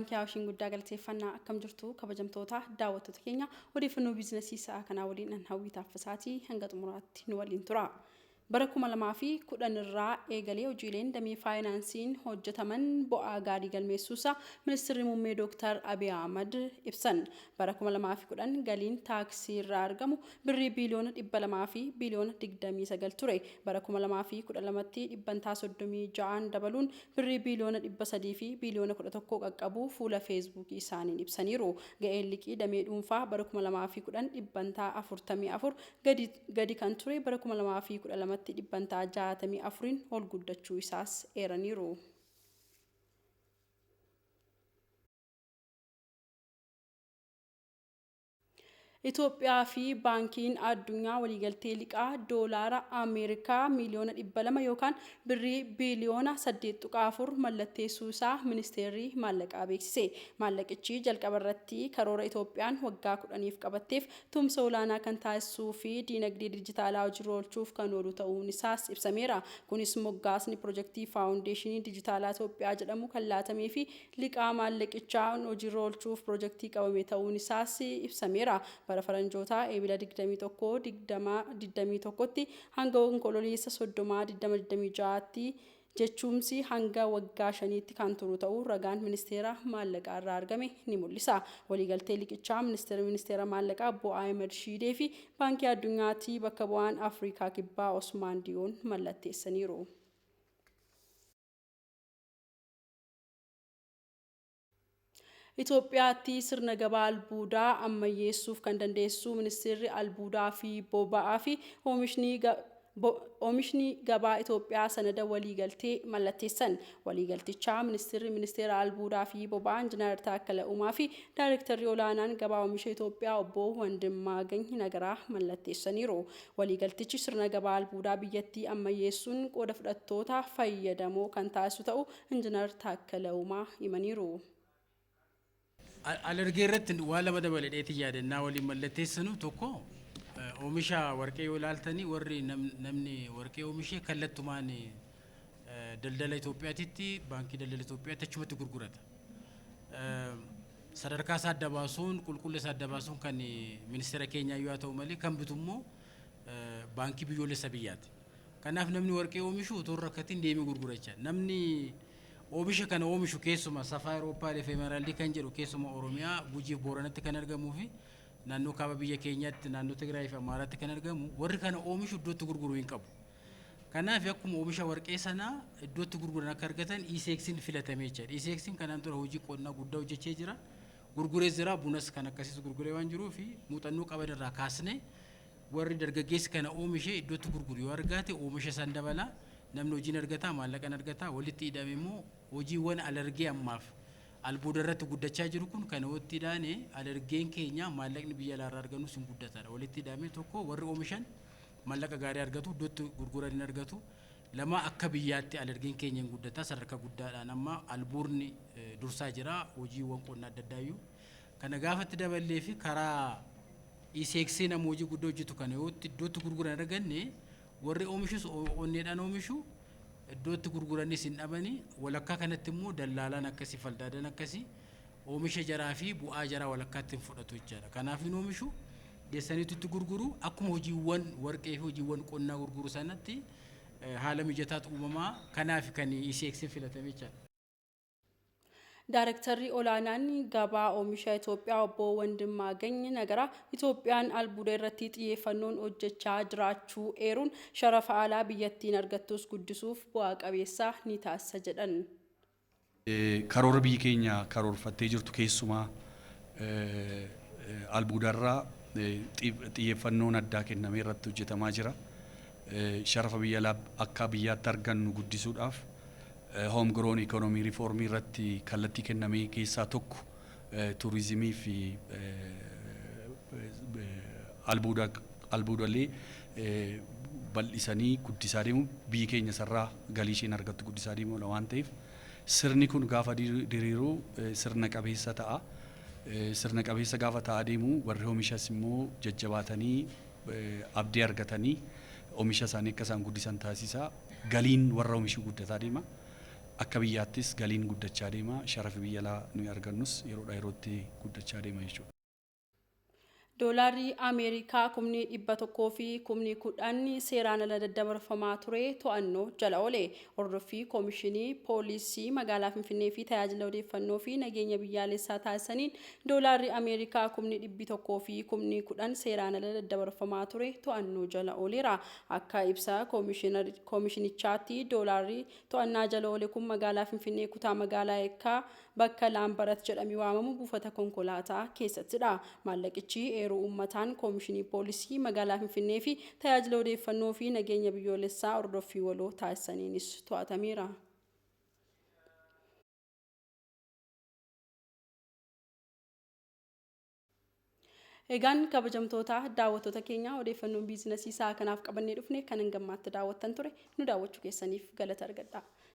Baankii Awaashiin guddaa galateeffannaa. Akkam jirtu kabajamtoota daawwattoota keenya? Odeeffannoo biizinasii sa'a kanaa waliin an Hawwii Taaffisaatii, hanga xumuraatti nu waliin tura. Bara 2010 irraa eegalee hojiileen damee faayinaansiin hojjetaman bu'aa gaarii galmeessuusaa Ministirri Muummee Dooktar Abiy Ahmad ibsan. Bara 2010 galiin taaksii irraa argamu birrii biiliyoona 200 fi biiliyoona 29 ture. Bara 2012tti dhibbantaa 36n dabaluun birrii biiliyoona 300 fi biiliyoona 11 qaqqabuu fuula Feesbuukii isaaniin ibsaniiru. Ga'een liqii damee dhuunfaa bara 2010 dhibbantaa 44 gadi kan ture bara 2012tti dhibbantaa 64n ol guddachuu isaas eeraniiru. Itoophiyaa fi Baankiin Addunyaa waliigaltee liqaa doolaara Ameerikaa miiliyoona 200 yookaan birrii biiliyoona 8.4 mallatteessuu isaa Ministeerri Maallaqaa beeksise. Maallaqichi jalqaba irratti karoora Itoophiyaan waggaa 10f qabatteef tumsa olaanaa kan taasisuu fi diinagdee dijitaalaa hojiirra oolchuuf kan oolu ta'uun isaas ibsameera. Kunis moggaasni pirojektii Faawundeeshinii Dijitaalaa Itoophiyaa jedhamu kan laatamee fi liqaa maallaqichaa hojiirra oolchuuf pirojektii qabame ta'uun isaas ibsameera. Bara faranjootaa Eebila 21, 2021tti hanga Onkololeessa 30, 2026tti jechuumsi hanga waggaa shaniitti kan turu ta'uu ragaan Ministeera Maallaqaa irraa argame ni mul'isa. Waliigaltee liqichaa Ministeerri Ministeera Maallaqaa Obbo Ahimad Shiidee fi Baankii Addunyaatti bakka bu'aan Afrikaa Kibbaa Osmaan Diyoon mallatteessaniiru. Itoophiyaatti sirna gabaa albuudaa ammayyeessuuf kan dandeessisu Ministeerri Albuudaa fi Boba'aa fi Oomishni Gabaa Itoophiyaa sanada waliigaltee mallatteessan. Waliigaltichaa Ministirri Ministeera Albuudaa fi Boba'aa Injinar Taakkala Uumaa fi Daayrektarri Olaanaan Gabaa Oomisha Itoophiyaa Obbo Wandimmaagany Nagaraa mallatteessaniiru. Waliigaltichi sirna gabaa albuudaa biyyattii ammayyeessuun qooda fudhattoota fayyadamoo kan taasisu ta'uu Injinar Taakkala Uumaa himaniiru. Alergee irratti waa lama dabaladheetii yaadannaa waliin mallatteessinu. Tokko, oomisha warqee yoo ilaaltanii, warri namni warqee oomishee kallattumaan daldala Itoophiyaatitti, Baankii Daldala Itoophiyaatti achumatti gurgurata. Sadarkaa isaa adda baasuun, qulqullina isaa adda baasuun kan ministeera keenyaa yoo ta'u malee, kan bitu immoo baankii biyyoolessa biyyaati. Kanaaf namni warqee oomishu otoo hin rakkatiin deemee gurguracha. Namni oomisha kana oomishu, keessuma sapphire, opal fi emerald kan jedhu, keessuma Oromiyaa Gujiif Booranatti kan argamuu fi naannoo kaaba biyya keenyaatti, naannoo Tigraay fi Amaaraatti kan argamu, warri kana oomishu iddootti gurguruu hin qabu. Kanaaf akkuma oomisha warqee sanaa iddootti gurguran akka argatan ECX'n filatamee jechaadha. ECX'n kanaan dura hojii qonnaa guddaa hojjechee jira. Gurguree jira. Bunas kan akkasiis gurguree waan jiruuf, muuxannoo qaban irraa kaasnee warri dargaggeessi kana oomishee iddootti gurguru yoo argate, oomisha isaan dabala, namni hojiin argata, maallaqan argata. Walitti hidhame immoo hojiiwwan alergee ammaaf albuuda irratti guddachaa jiru kun, kana walitti hidhaane alergeen keenya maallaqni biyya alaarraa argannus hin guddataadha. Walitti hidhame, tokko, warri oomishan maallaqa gaarii argatu, iddootti gurguran hin argatu. Lama, akka biyyaatti alergeen keenya hin guddata sadarkaa guddaadhaan. Amma albuurni dursaa jira, hojiiwwan qonnaa adda addaayyuu. Kana gaafatti daballee fi karaa ECX nama hojii guddaa hojjetu kana yoo iddootti gurguran arganne, warri oomishus onneedhaan oomishu, iddootti gurguranis hin dhabani. Walakkaa kanatti immoo dallaalaan akkasii, faldaadan akkasii oomisha jaraa fi bu'aa jaraa walakkaatti hin fudhatu jechaadha. Kanaaf hin oomishu, geessaniitu itti gurguru. Akkuma hojiiwwan warqee fi hojiiwwan qonnaa gurguru sanatti haala mijataatu uumamaa. Kanaaf kan ECX filatame jechaadha. Daarektarri olaanaan gabaa oomisha Itoophiyaa Obbo Wandimmaagany Nagaraa Itoophiyaan albuuda irratti xiyyeeffannoon hojjechaa jiraachuu eeruun, sharafa alaa biyyattiin argattus guddisuuf bu'aa qabeessa ni taasisa jedhan. Karoora biyyi keenya karoorfattee jirtu, keessumaa albuudarraa xiyyeeffannoon addaa kennamee irratti hojjetamaa jira. Sharafa biyya alaa akka biyyaatti argannu guddisuudhaaf home grown economy reformii irratti kallattii kennamee keessaa tokko turizimii fi albuuda, albuudalee bal'isanii guddisaa deemu, biyyi keenya isarraa galii isheen argattu guddisaa deemuudha waan ta'eef, sirni kun gaafa diriiru sirna qabeessa ta'a. Sirna qabeessa gaafa ta'aa deemu, warri oomishas immoo jajjabaatanii abdii argatanii oomisha isaanii akka isaan guddisan taasisa. Galiin warra oomishuu guddataa deema. Akka biyyaattis galiin guddachaa deema. Sharafi biyya alaa nuyi argannus yeroodhaa yerootti guddachaa deema jechuudha. Doolaarri Ameerikaa 110,000 seeraan ala daddabarfamaa ture to'annoo jala oole. Hordoffii Koomishinii Poolisii Magaalaa Finfinnee fi Tajaajila Odeeffannoo fi Nageenya Biyyaalessaa taasisaniin doolaarri Ameerikaa 110,000 seeraan ala daddabarfamaa ture to'annoo jala ooleera. Akka ibsa koomishinichaatti doolaarri to'annaa jala oole kun magaalaa Finfinnee kutaa magaalaa Eekkaa bakka Laambarat jedhamee waamamu buufata konkolaataa keessattidha. Maallaqichi eeruu uummataan Koomishinii Poolisii Magaalaa Finfinnee fi Tajaajila Odeeffannoo fi Nageenya Biyyoolessaa hordoffii waloo taasisaniinis to'atameera. Egaan kabajamtoota daawwattoota keenya, odeeffannoon biizinasii isaa kanaaf qabannee dhufne kan hangammaatti daawwattan ture. Nu daawwachuu keessaniif galata argadha.